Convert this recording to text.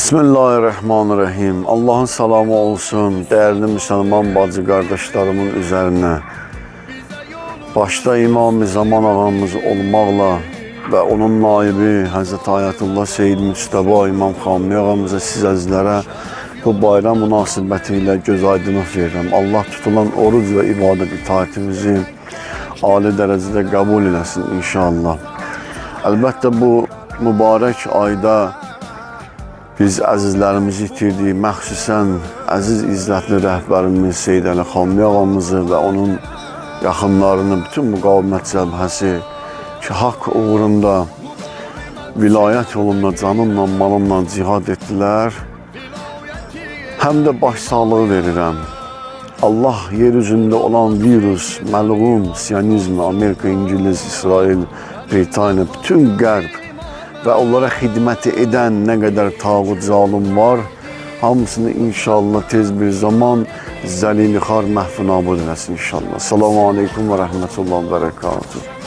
Bismillahirrahmanirrahim. Allahın salamı olsun dəyərli müsəlman bacı qardaşlarımın üzərinə. Başda İmam-ı Zaman ağamız olmaqla və onun naibi Həzrət Ayətullah Seyyid Müçtəba İmam Xamneyi ağamıza, siz əzizlərə bu bayram münasibəti ilə göz aydınlıq verirəm. Allah tutulan oruc və ibadət itaətimizi ali dərəcədə qəbul eləsin inşallah. Əlbəttə bu mübarək ayda biz əzizlərimizi itirdik, məxsusən əziz izzətli rəhbərimiz Seyid Əli Xamneyi ağamızı və onun yaxınlarını, bütün müqavimət cəbhəsi ki, haqq uğrunda, vilayət yolunda canınla, malınla cihad etdilər. Həm də başsağlığı verirəm. Allah yer üzündə olan virus, məlğun, siyonizm, Amerika, İngiliz, İsrail, Britaniya, bütün Qərb və onlara xidmət edən nə qədər tağut zalım var, hamısını inşallah tez bir zaman zəlil-xar məhv nabud eləsin inşallah. Salamu aleykum və rəhmətullah və bərəkatuhu.